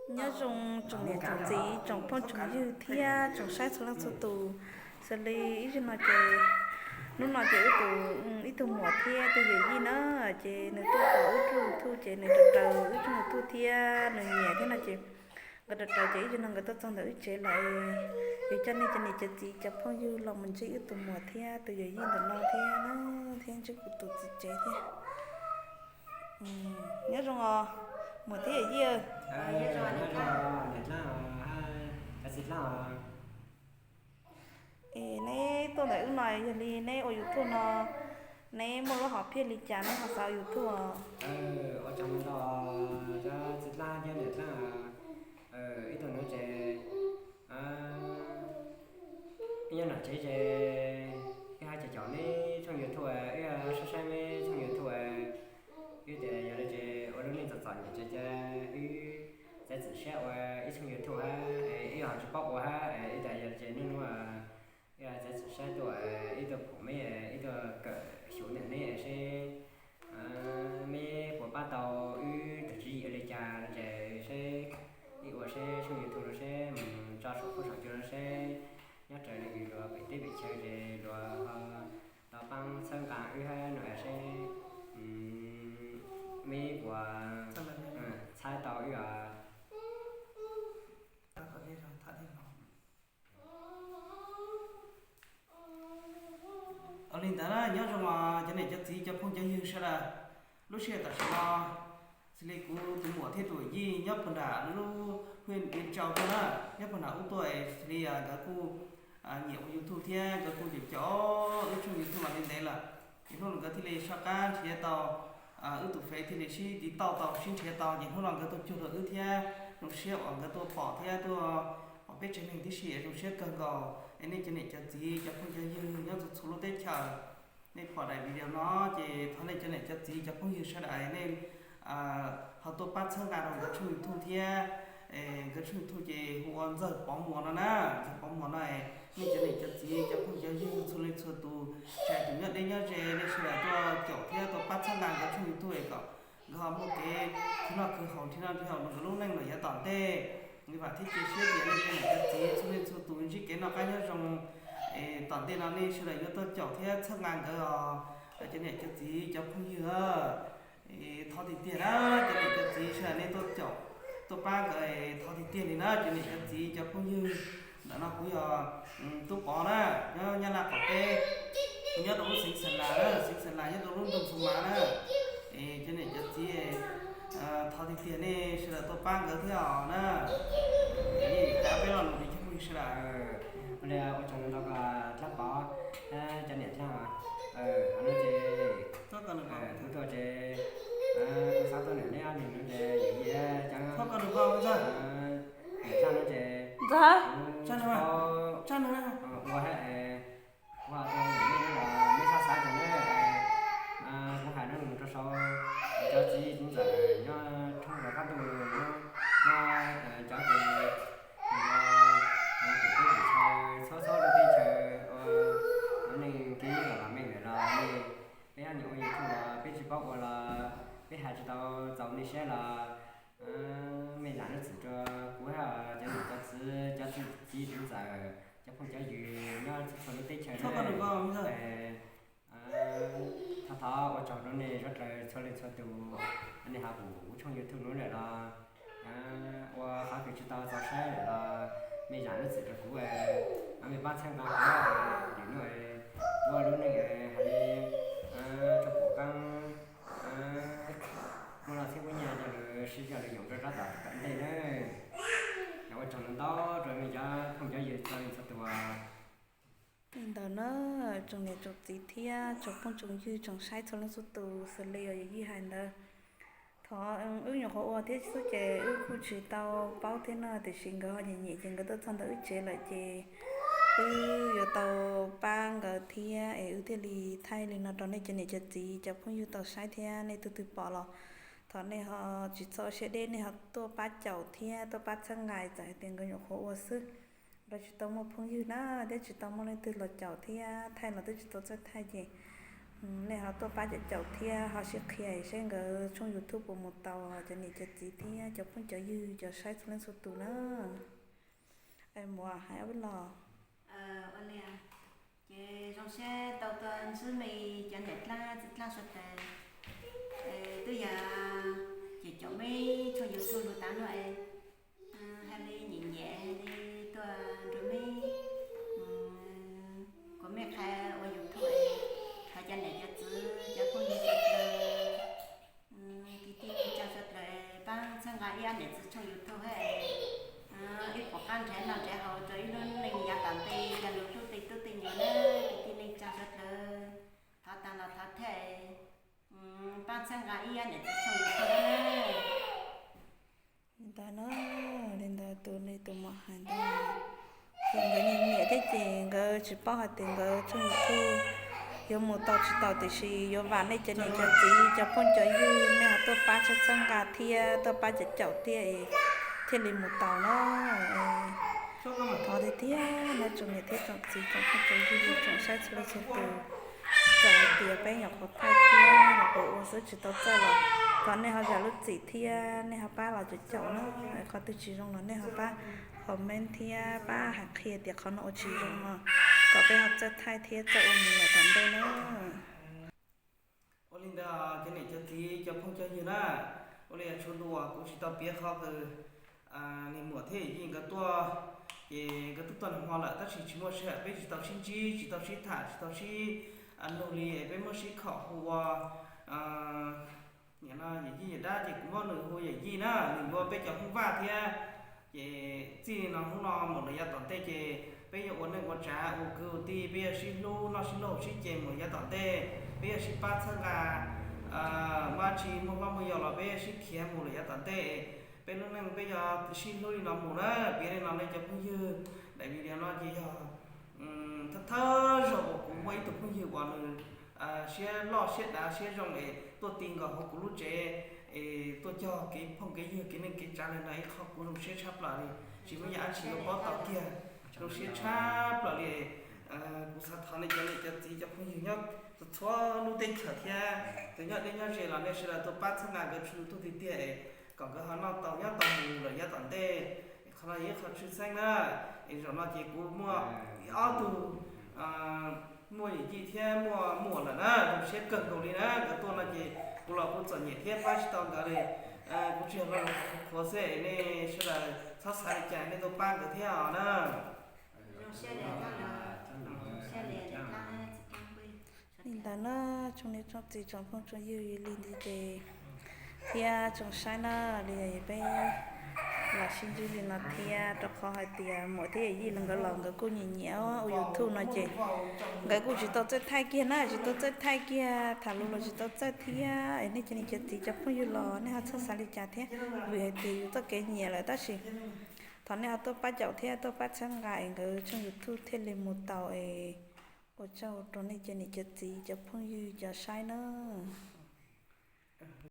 Nyob zoo tsoom niam tsoom txiv, tsoom phooj tsoom ywg thiab tsoom saib txhua leej txhua tus. Xws li ib zaug no ces, hnub no ces wb tus, ib tug muam thiab tus yawm yij na, ces nws tuaj pom wb tshooj YouTube ces nws raws raws wb tshooj YouTube thiab nws nyiam thiab no ces nkawd raws raws ces ib zaug no nkawd tuaj txog ntawm wb tsev lawm. Yuav coj nej cov niam cov txiv cov phooj ywg los mus ntsib wb tus muam thiab tus yawm yij ntawm no thiab, thiab ntsib kuv tus txiv tsev thiab. Nyob zoo os, muam thiab yawm yij. Es neb tuaj ntawm wb no yog li neb ua YouTube no, neb muaj lub hom phiaj li cas neb ho xav ua YouTube os? Ua tsaug ntau, txiv dlab thiab niam dlab. Ib tug no ces wb nyob nram tsev ces wb hais caum caum neb tshooj YouTube, wb saib saib neb tshooj YouTube, wb tias yog li ces ua lub neej txom txom nyem ces wb txiav txim siab ua ib tshooj YouTube hab, wb ho tsis paub ua hab, wb tias yog li ces niaj hnub wb txiav txim siab tuaj, wb tuaj pum neb, wb tuaj kawm xyuv ntawm neb seb neb puas pab tau wb tus tswv yim ua li cas no ces seb wb ua seb tshooj YouTube no seb mus tso saum huab saum cua no seb nyob raws li luag pem teb pem chaw ces luag ho tau paab txhawb nqaa wb hab no seb neb puas txhawb tau wb os. Ua li ntawd na, nyob zoo os cov niam cov txiv cov phooj cov ywg sawv daws. Lub sij hawm tam sim no xws li kuv tus muam thiab tus yij nyob puag nram lub hwj Vias Tsau tuaj na, nyob puag nram ub tuaj, xws li nkawd kuj nyiam ua YouTube thiab nkawd kuj caum caum wb tshooj YouTube los ntev ntev lawm. Ces hnub no nkawd thiaj li soj qab nrhiav tau wb tus fev thiaj li sib tiv tauj tau sib nrhiav tau, ces hnub no nkawd tuaj cuag rau wb thiab zoo siab uas nkawd tuaj pom thiab tuaj pom peb tsev neeg tib si es zoo siab kawg nkaus. Es nej cov niam cov txiv cov phooj cov ywg nyob txhua txhua lub teb chaws, nej pom daim video no ces thov nej cov niam cov txiv cov phooj ywg sawv daws nej ho tuaj pab txhawb nqa rau nkawd tshooj YouTube thiab. Nkawd tshooj YouTube ces hu ua Ntxawg Pov Muas no na, Ntxawg Pov Muas no. Nej cov niam cov txiv cov phooj cov ywg txhua leej txhua tus, tsis hais tus nyob deb nyob ze, nej sawv daws tuaj caum thiab tuaj pab txhawb nqa nkawd tshooj YouTube kom nkawd ho muaj kev khwv noj khwv haus nrhiav noj nrhiav haus rau nkawd lub neej lawm yav tom ntej. Vam thiab cia siab tias nej cov niam cov txiv txhua leej txhua tus ntsib kev noj qab nyob zoo. Es tom ntej no nej sawv daws yuav tuaj caum thiab txhawb nqa nkawd os cov niam cov txiv cov phooj ywg. Thov tiag tiag na cov niam cov txiv sawv daws nej tuaj caum tuaj pab nkawd, thov tiag tiag li na cov niam cov txiv cov phooj ywg. Ntawm no kuv yog Tub Pov na, nyob Nyab Laj qaum teb, nyob rau lub xeev Xeem Las na, xeev Xeem Las nyob rau lub nroog Xu Mas na. Es cov niam cov txiv, thov tiag tiag nej sawv daws tuaj pab nkawd thiab os na. Peb lo lus li cov phooj ywg sawv daws. Ua li ua tsaug ntau koj Dlab Pov, cov niam dlab, no ces kuv tuaj ces kuv xav tuaj nrog neb ob leeg no ces yawm yij cov niam dlab no ces kuv ua hab es kuv hais rau neb los neb txhob xav rau neb, kuv hais no rau sau cov txiv txiv ntxawm nyob thoob plaws qab ntuj, nyob cov ces pem teb pem chaw, txhua txhua lub teb chaws ua neej kev los meej lawm los nej, peb nyob ua YouTube los peb tsis paub ua los peb hais tsis tau txaus nej siab los mej zam lub txim rau kuv hab cov niam cov txiv, cov txiv txiv ntxawm, cov phooj cov ywg nyob txhua txhua lub teb chaws. Thov thov ua tsaug rau nej sawv daws txhua leej txhua tus, nej ho pum kuv tshooj YouTube nuav lawm los ua qhov kws tsis tau txaus saib lawm los mej zam lub txim rau kuv, mej pab txhawb nqa kuv, lwm hnub kuv ua lub neej hais li rau pum qaab, muaj lub txheb puab nyiaj coj lug sib coj lug yoom rau sab tom tom ntej na. Ua tsaug ntau ntau rau mej cov phooj cov ywg txhua leej txhua tus. Li ntawd na, tsoom niam tsoom txiv thiab tsoom phooj tsoom ywg tsoom saib txhua leej txhua tus, xws li yog yij hais ntawd, thov wb nyuam qhuav ua thiab xwb ces wb kuj tsis tau paub thiab no, tiam sis nkawd ho nyiam nyiam ces nkawd tuaj txog ntawm wb tsev lawm ces wb yuav tau pab nkawd thiab es wb thiaj li thaij li no rau nej cov niam cov txiv cov phooj ywg tau saib thiab nej tug twg pom los thov nej ho tsis txhob ua siab deb, nej ho tuaj pab caum thiab tuaj pab txhawb nqa, txawm hais tias nkawd nyuam qhuav ua xwb, nrog tsis tau muaj phooj ywg na thiab tsis tau muaj leej twg los caum thiab thaij los twb tsis tau txawj thaij ces Nej ho tuaj pab caum caum thiab ho sib qhia seb nkawd tshooj YouTube puas mus tau cov niam cov txiv thiab cov phooj cov ywg cov saib txhua leej txhua tus na. Muam hais ob peb los. Ces zoo siab tau tuaj ntsib me cov niam dlaab txiv dlaab suav dlawg. Twb yog ces caum meb tshooj YouTube lug tav nuav es hais li nyiam nyiam hais li tuaj nrug meb kuas mej qha ua YouTube es thov cov niam cov txiv cov phooj ywg suav dlawg, kwv tij neej tsaa suav dlawg paab txhawb nqaa ib ob niam txiv tshooj YouTube hab ib puas qaab nrhav noj nrhav haus rua ib lub neej yav tom ntej coj lug tub tej tub tej nyuas na. Kwv tij neej tsaa suav dlawg, thov taag los thov thaj paab txhawb nqaa ib ob niam txiv tshooj YouTube na. Li ntawd na, li ntawd tus li tus muam hais ntawd. Ces nkawd nyiam nyiam thiab ces nkawd tsis paub hais tias nkawd tshooj YouTube yuav mus tau tsis tau, tiam sis yuav vam nej cov niam cov txiv cov phooj cov ywg nej ho tuaj pab txhawb txhawb nqaa thiab tuaj pab caum caum thiab thiaj li mus tau na. Thov tiag tiag na tsoom niam thiab tsoom txiv tsoom phooj tsoom ywg tsoom saib txhua leej txhua tus, txawm hais tias peb nyuam qhuav thaij thiab nyuam qhuav ua xwb tsis tau txawj los thov nej ho zam lub txim thiab nej ho pab los caum caum na. Qhov twg tsis zoo los nej ho pab comment thiab pab hais qhia tias qhov no ua tsis zoo no kom peb ho txawj thaij thiab txawj ua mus lawm tom ntej na. Ua li ntawd cov niam cov txiv cov phooj cov ywg na, ua li tshuav ntu uas kuv tsis tau piav qhov kws niag muam thiab yawm yij nkawd tuaj, ces nkawd twb tuaj nag hmo lawm tab sis tsis muaj sij hawm peb tsis tau sib ntsib tsis tau sib tham tsis tau sib nug li, peb muab sib khom hu ua yawm yij yawm dab ces kuv muab nws hu yawm yij na, nws yuav peb cov Hmoob Vaj thiab. Ces txij no hnub no mus lawm yav tom ntej ces peb yuav ua neej ua tsav ua kwv ua tij, peb yuav sib hlub noj sib laug sib ce mus lawm yav tom ntej, peb yuav sib pab txhawb nqa, muaj dab tsi muaj hlob muaj yau los peb yuav sib khiav mus lawm yav tom ntej. Peb lub neej peb yuav sib hlub li no mus na. Piav li no nej cov phooj ywg daim video no ces yog thawj thawj zaug uas kuv muaj ib tug phooj ywg uas nws siab loj siab dav siab zoo es tuaj ti nkaus hauv kuv lub tsev es tuaj cog kev phooj kev ywg kev neej kev tsav li no ib qho kuv zoo siab tshaj plaws li, tsis muaj yam dab tsi yuav paub tau kiag. Zoo siab tshaj plaws li. Kuv xav thov nej cov niam cov txiv cov phooj ywg nyob txhua lub teb chaws thiab tus nyob deb nyob ze los nej sawv daws tuaj pab txhawb nqa nkawd tshooj YouTube tiag tiag es kom nkawd ho noj tau nyob tau mus lawm yav tom ntej. Qhov no yog ib qho tshwj xeeb na. Es zaum no ces kuv muaj ob tug muaj yawm yij thiab muaj muam lawm na, zoo siab kawg nkaus li na. Nkawd tuaj no ces kuv los kuv txom nyem thiab pab tsis tau nkawd li. Kuv tsuas yog los qhuav xwb, nej sawv daws txhob xav li cas nej tuaj pab nkawd thiab os na. Li ntawd na, tsoom niam tsoom txiv tsoom phooj tsoom ywg li ntawd ces thiab tsoom saib na, li peb los sib ntsib li no thiab rau qhov hais tias muam thiab yawm yij los nkawd los nkawd kuj nyiam nyiam ua YouTube no ces nkawd kuj tsis tau txawj thaij kiag na, tsis tau txawj thaij kiag, tham lus los tsis tau txawj thiab. Es nej cov niam cov txiv cov phooj ywg los nej ho txhob xav li cas thiab, vim hais tias yus txoj kev nyiam lawm tab sis thov nej ho tuaj pab caum thiab tuaj pab txhawb nqa es nkawd tshooj YouTube thiaj li mus tau es ua tsaug rau nej cov niam cov txiv cov phooj ywg cov saib nawb.